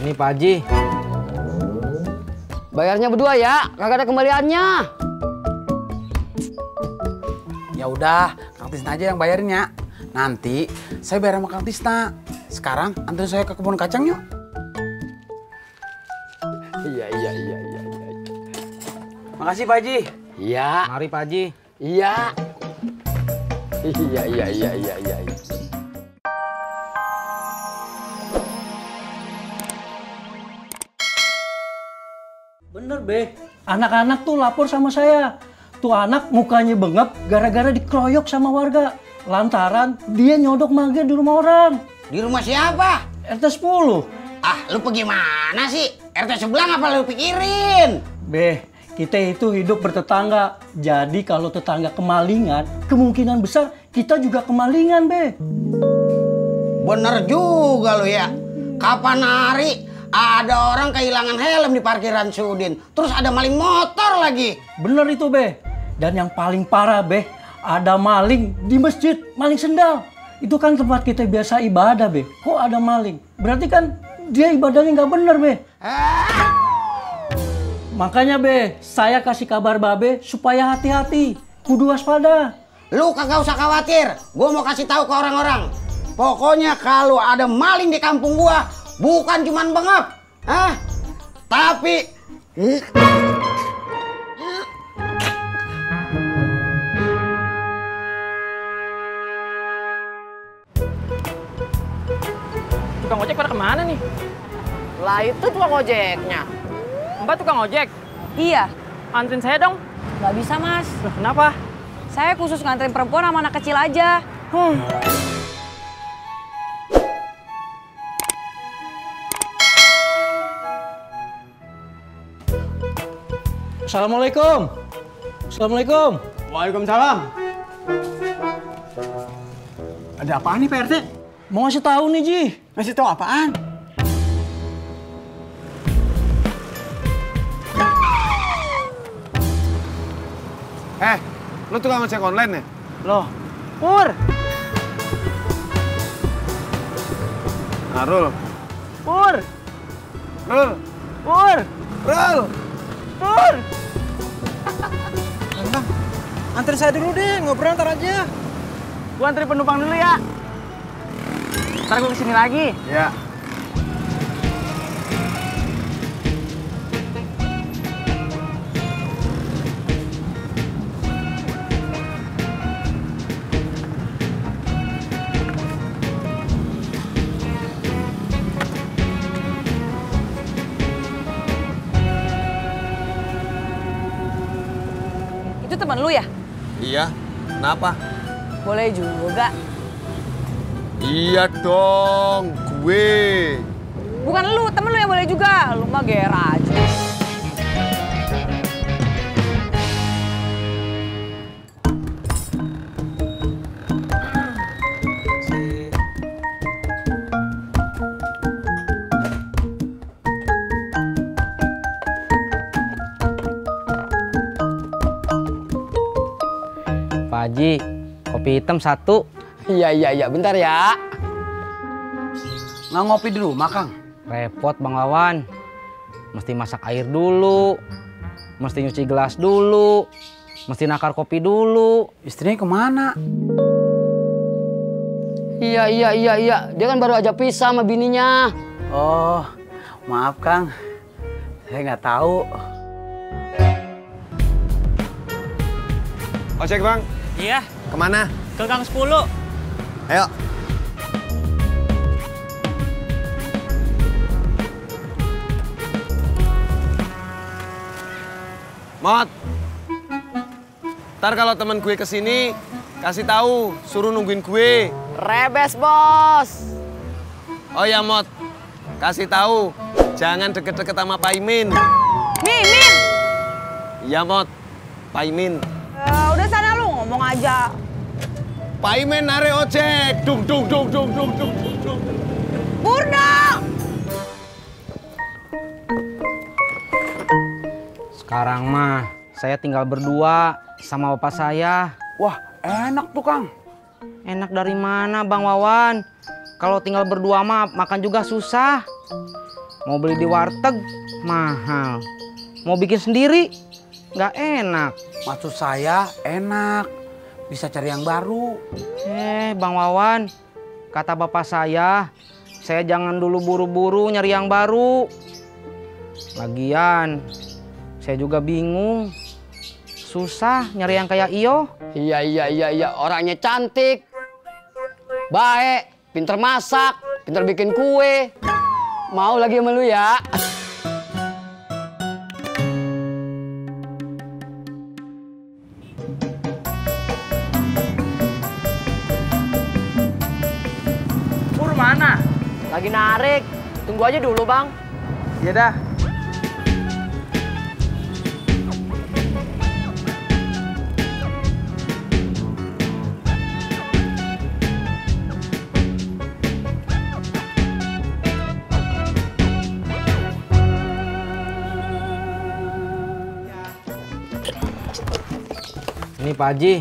Ini Pak Haji. Bayarnya berdua ya, kagak ada kembaliannya. Ya udah, Kang Tisna aja yang bayarinnya. Nanti saya bayar sama Kang Tisna. Sekarang anterin saya ke kebun kacang yuk. Iya. Makasih Pak Haji. Iya. Mari Pak Haji. Iya. Iya. Bener Be, anak-anak tuh lapor sama saya. Tuh anak mukanya bengep gara-gara dikeroyok sama warga. Lantaran dia nyodok mage di rumah orang. Di rumah siapa? RT 10. Ah, lu pergi mana sih? RT sebelah apa lu pikirin? Be, kita itu hidup bertetangga. Jadi kalau tetangga kemalingan, kemungkinan besar kita juga kemalingan, Be. Bener juga lu ya. Kapan hari ada orang kehilangan helm di parkiran Sudin. Terus ada maling motor lagi. Bener itu, Be. Dan yang paling parah, Be, ada maling di masjid, maling sendal. Itu kan tempat kita biasa ibadah, Be. Kok ada maling? Berarti kan dia ibadahnya nggak bener, Be. Makanya, Be, saya kasih kabar Babe supaya hati-hati. Kudu waspada. Lu kagak usah khawatir. Gua mau kasih tahu ke orang-orang. Pokoknya kalau ada maling di kampung gua, bukan cuman bengap. Tapi Tukang ojek pada kemana nih? Lah itu tukang ojeknya. Mbak tukang ojek? Iya, Anterin saya dong. nggak bisa mas. Loh, kenapa? Saya khusus nganterin perempuan sama anak kecil aja. Assalamualaikum. Assalamualaikum. Waalaikumsalam. Ada apaan nih Pak RT? Mau ngasih tahu nih, Ji. Ngasih tahu apaan? Lu tukang ojek online ya? Loh, Pur. Arul. Pur. Rul. Pur. Rul. Pur. Bang, antar saya dulu deh, ngobrol ntar aja. Gua antri penumpang dulu ya. Ntar gua kesini lagi. Ya. Itu teman lu ya? Iya. Kenapa? Boleh juga. Iya dong, gue. Bukan lu, temen lu yang boleh juga. Lu mah ger aja. Pak Haji, kopi hitam 1. Iya, bentar ya. Nggak ngopi di rumah, Kang? Repot Bang Wawan. Mesti masak air dulu. Mesti nyuci gelas dulu. Mesti nakar kopi dulu. Istrinya kemana? Iya. Dia kan baru aja pisah sama bininya. Oh, maaf Kang. Saya nggak tahu. Ojek bang, Iya, kemana? ke Gang 10. Ayo. Mot. Ntar kalau temen gue kesini, kasih tahu, suruh nungguin gue. Rebes, Bos. Oh ya Mot, kasih tahu, jangan deket-deket sama Pak Imin. Mimin! Iya Mot, Pak Imin. Udah sana lu ngomong aja. Pak Imin narik ojek, dung. Purno! Sekarang mah saya tinggal berdua sama bapak saya. Wah, enak tuh Kang. Enak dari mana Bang Wawan? Kalau tinggal berdua mah makan juga susah. Mau beli di warteg mahal. Mau bikin sendiri nggak enak. Maksud saya enak, bisa cari yang baru. Bang Wawan, kata bapak saya jangan dulu buru-buru nyari yang baru. Lagian, saya juga bingung. Susah nyari yang kayak Iyo. Iya, orangnya cantik, baik, pinter masak, pinter bikin kue. Mau lagi sama lu ya? Pur mana? Lagi narik, tunggu aja dulu bang. Ya dah. Ini Pak Haji.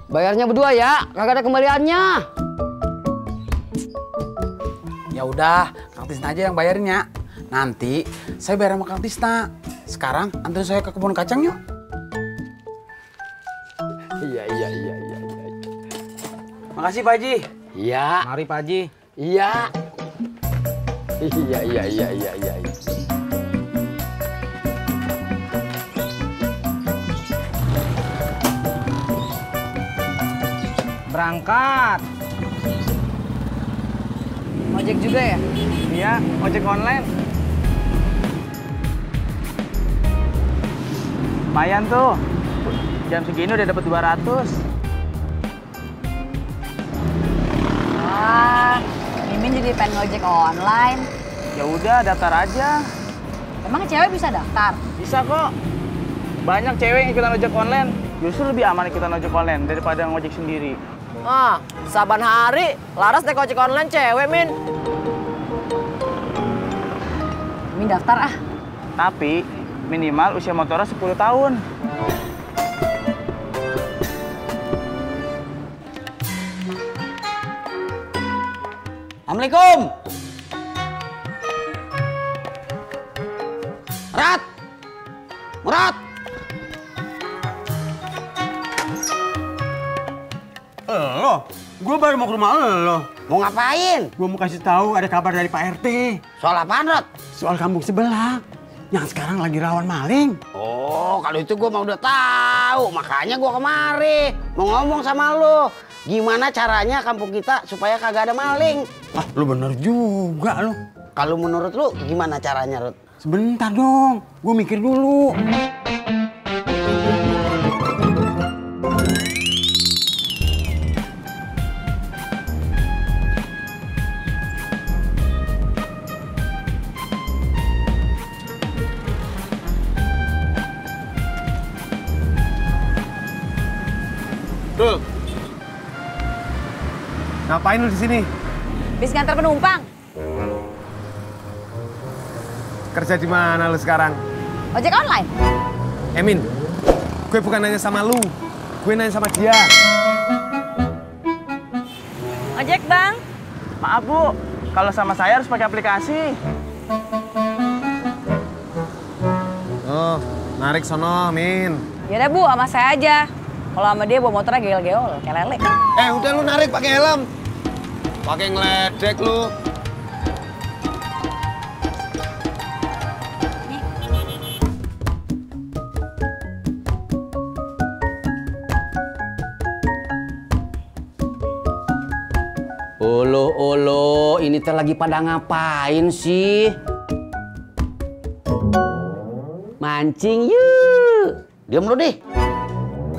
Bayarnya berdua ya, kagak ada kembaliannya. Ya udah, Kang Tisna aja yang bayarnya. Nanti saya bayar sama Kang Tisna. Sekarang anterin saya ke kebun kacang yuk. Iya. Makasih Pak Haji. Iya. Mari Pak Haji. Iya. Iya. Berangkat. Ojek juga ya? Iya, ojek online. Lumayan tuh. Jam segini udah dapat 200. Wah, Mimin jadi pengen ngojek online. Ya udah, daftar aja. Emang cewek bisa daftar? Bisa kok. Banyak cewek yang ikutan ojek online. Justru lebih aman ikutan ojek online daripada ngojek sendiri. Ah, saban hari Laras naik ojek online cewek, Min. Mimin daftar ah. Tapi minimal usia motornya 10 tahun. Assalamualaikum. Murad. Lo, gue baru mau ke rumah lo. Mau ngapain? Gue mau kasih tahu ada kabar dari Pak RT. Soal apaan, Rod? Soal kampung sebelah. Yang sekarang lagi rawan maling. Oh, kalau itu gue mah udah tahu. Makanya gue kemari. Mau ngomong sama lo. Gimana caranya kampung kita supaya kagak ada maling? Ah, lu bener juga lo. Kalau menurut lu gimana caranya, Rod? Sebentar dong, gue mikir dulu. Tuh. Ngapain lu di sini? Bis ngantar penumpang. Kerja di mana lu sekarang? Ojek online. Emin, gue bukan nanya sama lu, gue nanya sama dia. Ojek, Bang. Maaf Bu, kalau sama saya harus pakai aplikasi. Oh, narik sono, Min. Yaudah Bu, sama saya aja. Kalau sama dia bawa motornya geol-geol, kayak lele. Udah lu narik pakai helm. Pakai ngeledek lu. Olo, ini teh lagi pada ngapain sih? Mancing yuk. Diam lu, deh.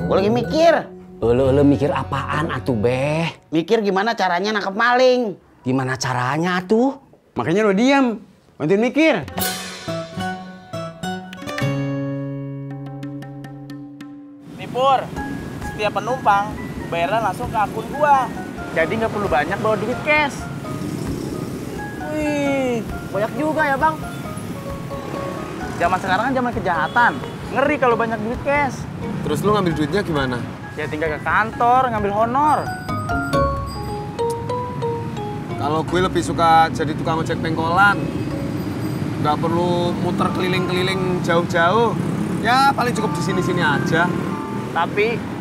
Gue lagi mikir. Olo mikir apaan atuh, Beh? Mikir gimana caranya nangkep maling. Gimana caranya atuh? Makanya lu diam, bantuin mikir. Nih Pur, setiap penumpang bayarnya langsung ke akun gua. Jadi nggak perlu banyak bawa duit cash. Wih, banyak juga ya, Bang. Zaman sekarang kan zaman kejahatan. Ngeri kalau banyak duit cash. Terus lu ngambil duitnya gimana? Ya tinggal ke kantor ngambil honor. Kalau gue lebih suka jadi tukang ojek pengkolan. Nggak perlu muter keliling-keliling jauh-jauh. Ya paling cukup di sini-sini aja. Tapi